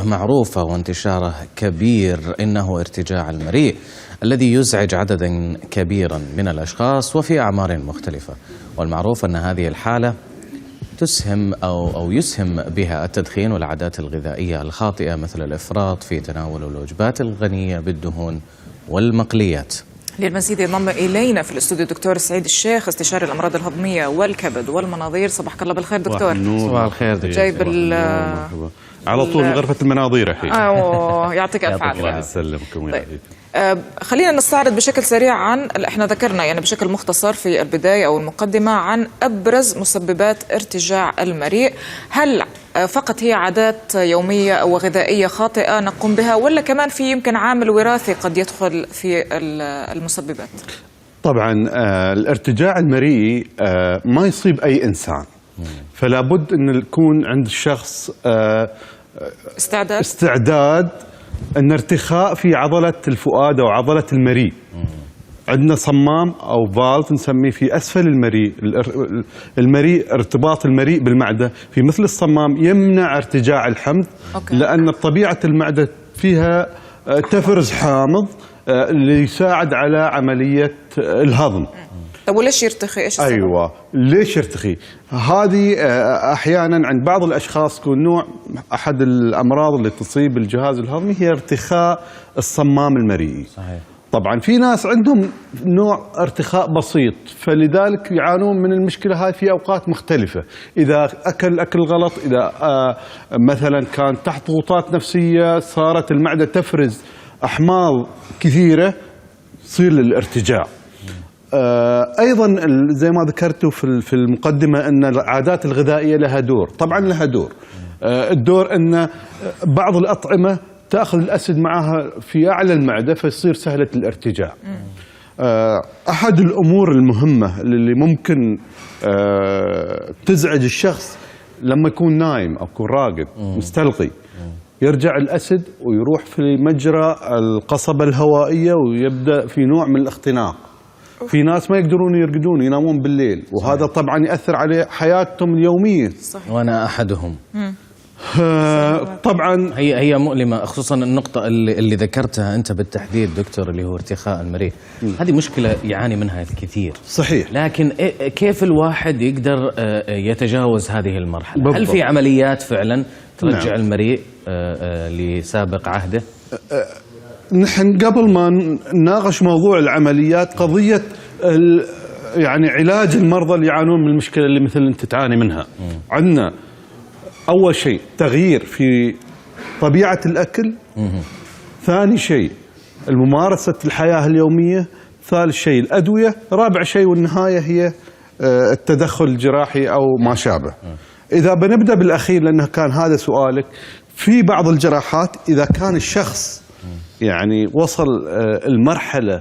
شبه معروفة وانتشاره كبير، إنه ارتجاع المريء الذي يزعج عددا كبيرا من الأشخاص وفي أعمار مختلفة. والمعروف أن هذه الحالة تسهم أو يسهم بها التدخين والعادات الغذائية الخاطئة، مثل الإفراط في تناول الوجبات الغنية بالدهون والمقليات. للمزيد ينضم الينا في الاستوديو الدكتور سعيد الشيخ، استشاري الامراض الهضميه والكبد والمناظير. صباحك الله بالخير دكتور. صباح الخير دكتور. جايب على طول من غرفة المناظير الحين. يعطيك الف عافيه. الله يسلمكم ويعافيكم. طيب. خلينا نستعرض بشكل سريع عن احنا ذكرنا يعني بشكل مختصر في البداية او المقدمة عن ابرز مسببات ارتجاع المريء. هل فقط هي عادات يومية او غذائية خاطئه نقوم بها، ولا كمان في يمكن عامل وراثي قد يدخل في المسببات؟ طبعا الارتجاع المريئي ما يصيب اي انسان، فلا بد ان يكون عند الشخص استعداد ان ارتخاء في عضلة الفؤاد او عضلة المريء. عندنا صمام او valve نسميه في اسفل المريء، المريء ارتباط المريء بالمعدة في مثل الصمام يمنع ارتجاع الحمض. لان طبيعة المعدة فيها تفرز حامض اللي يساعد على عملية الهضم. طب وليش يرتخي؟ ايش السبب؟ ايوه، ليش يرتخي؟ هذه احيانا عند بعض الاشخاص تكون نوع احد الامراض اللي تصيب الجهاز الهضمي هي ارتخاء الصمام المريئي. صحيح. طبعا في ناس عندهم نوع ارتخاء بسيط، فلذلك يعانون من المشكلة هاي في اوقات مختلفة، اذا اكل اكل غلط، اذا مثلا كان تحت ضغوطات نفسية، صارت المعدة تفرز احماض كثيرة تصير للارتجاع. ايضا زي ما ذكرتوا في المقدمة ان العادات الغذائية لها دور، طبعا لها دور. الدور ان بعض الاطعمة تاخذ ال acid معها في اعلى المعدة فيصير سهلة الارتجاع. احد الامور المهمة اللي ممكن تزعج الشخص لما يكون نايم او يكون راقد مستلقي، يرجع ال acid ويروح في مجرى القصبة الهوائية ويبدا في نوع من الاختناق. في ناس ما يقدرون يرقدون، ينامون بالليل، وهذا طبعا ياثر على حياتهم اليومية. صحيح. وانا احدهم. طبعا هي مؤلمة، خصوصا النقطة اللي ذكرتها انت بالتحديد دكتور، اللي هو ارتخاء المريء. هذه مشكلة يعاني منها الكثير. صحيح. لكن كيف الواحد يقدر يتجاوز هذه المرحلة؟ بالضبط. هل في عمليات فعلا ترجع نعم. المريء لسابق عهده؟ نحن قبل ما نناقش موضوع العمليات، قضية يعني علاج المرضى اللي يعانون من المشكلة اللي مثل انت تعاني منها. عندنا اول شيء تغيير في طبيعة الاكل. ثاني شيء الممارسة الحياة اليومية، ثالث شيء الادوية، رابع شيء والنهاية هي التدخل الجراحي او ما شابه. اذا بنبدا بالاخير لانه كان هذا سؤالك، في بعض الجراحات اذا كان الشخص يعني وصل المرحلة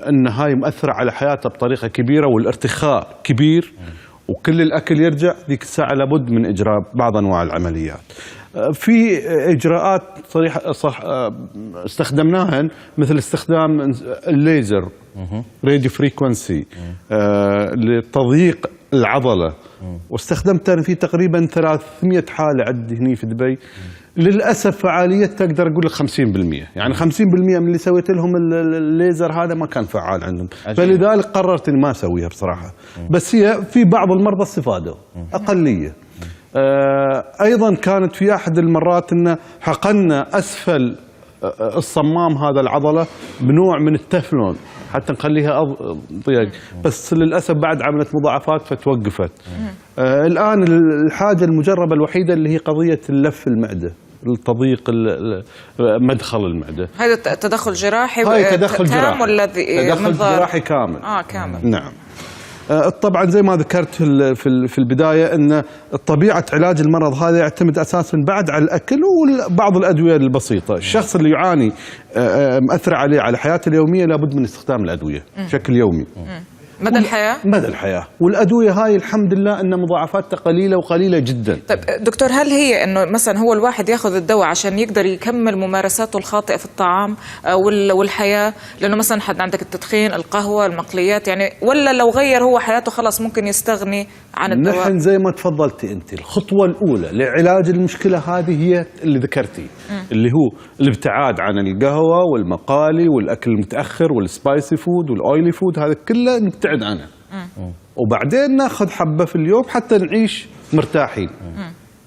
ان هاي مؤثرة على حياته بطريقة كبيرة والارتخاء كبير وكل الاكل يرجع، ذيك الساعة لابد من اجراء بعض انواع العمليات. في اجراءات صريحه صح استخدمناهن، مثل استخدام الليزر radio frequency لتضييق العضلة، واستخدمت انا في تقريبا 300 حاله عندي هني في دبي. للاسف فعاليتها اقدر اقول لك 50%، يعني 50% من اللي سويت لهم الليزر هذا ما كان فعال عندهم. عجيب. فلذلك قررت اني ما اسويها بصراحة. بس هي في بعض المرضى استفادوا، اقلية. ايضا كانت في احد المرات ان حقنا اسفل الصمام هذا العضلة بنوع من التفلون حتى نخليها ضيق، بس للاسف بعد عملت مضاعفات فتوقفت. الان الحاجة المجربه الوحيدة اللي هي قضية اللف المعدة، التضييق مدخل المعدة. هذا تدخل جراحي؟ هاي تدخل تام جراحي. ولا تدخل منظار؟ جراحي كامل. كامل. نعم. طبعا زي ما ذكرت في البداية ان طبيعة علاج المرض هذا يعتمد اساسا بعد على الاكل وبعض الادوية البسيطة، الشخص اللي يعاني مأثره عليه على حياته اليومية لابد من استخدام الادوية بشكل يومي. مدى الحياة؟ مدى الحياة، والادوية هاي الحمد لله ان مضاعفاتها قليله وقليله جدا. طيب دكتور، هل هي انه مثلا هو الواحد ياخذ الدواء عشان يقدر يكمل ممارساته الخاطئة في الطعام والحياة، لانه مثلا حد عندك التدخين، القهوة، المقليات يعني، ولا لو غير هو حياته خلاص ممكن يستغني عن الدواء؟ نحن زي ما تفضلتي انت، الخطوة الاولى لعلاج المشكلة هذه هي اللي ذكرتي، اللي هو الابتعاد عن القهوة والمقالي والاكل المتاخر وال spicy food وال oily food، هذا كله نبتعد عنه. وبعدين ناخذ حبه في اليوم حتى نعيش مرتاحين.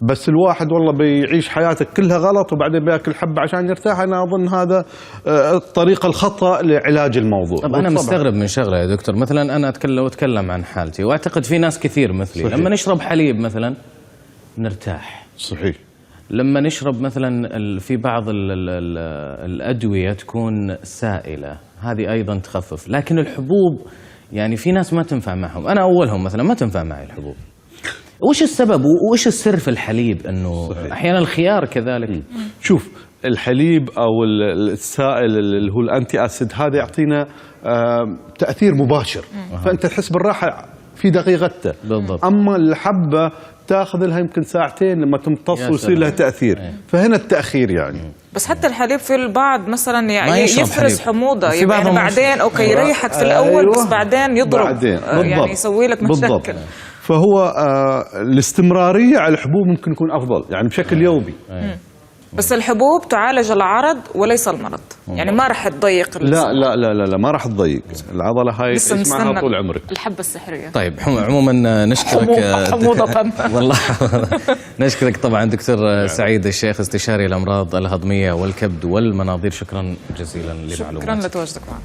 بس الواحد والله بيعيش حياته كلها غلط وبعدين بياكل حبه عشان يرتاح، انا اظن هذا الطريقة الخطا لعلاج الموضوع. طب انا وطبعاً مستغرب من شغله يا دكتور، مثلا انا اتكلم لو اتكلم عن حالتي، واعتقد في ناس كثير مثلي، صحيح. لما نشرب حليب مثلا نرتاح. صحيح. لما نشرب مثلا في بعض ال ال ال الادوية تكون سائله، هذه ايضا تخفف، لكن الحبوب يعني في ناس ما تنفع معهم، انا اولهم مثلا ما تنفع معي الحبوب. وش السبب وش السر في الحليب انه احيانا الخيار كذلك؟ شوف، الحليب او السائل اللي هو ال antacid هذا يعطينا تاثير مباشر، فانت تحس بالراحة في دقيقته. اما الحبة تاخذ لها يمكن ساعتين لما تمتص يا ويصير سلام. لها تاثير، فهنا التاخير يعني. بس حتى الحليب في البعض مثلا ما يعني يشرب يفرز حليب. حموضه، في يعني بعضهم بعدين okay يريحك في الاول، بس بعدين يضرب. بعدين بالضبط. يعني يسوي لك مشاكل. بالضبط. فهو الاستمرارية على الحبوب ممكن يكون افضل، يعني بشكل يومي. بس الحبوب تعالج العرض وليس المرض، يعني ما راح تضيق. لا لا لا لا، لا ما راح تضيق العضلة هاي، لسه تعيش معها نستنى طول عمرك. الحبة السحريه. طيب، عموما نشكرك. حموضة. والله نشكرك طبعا دكتور سعيد الشيخ، استشاري الامراض الهضميه والكبد والمناظير، شكرا جزيلا شكرا لمعلوماتك. لتواجدك معنا.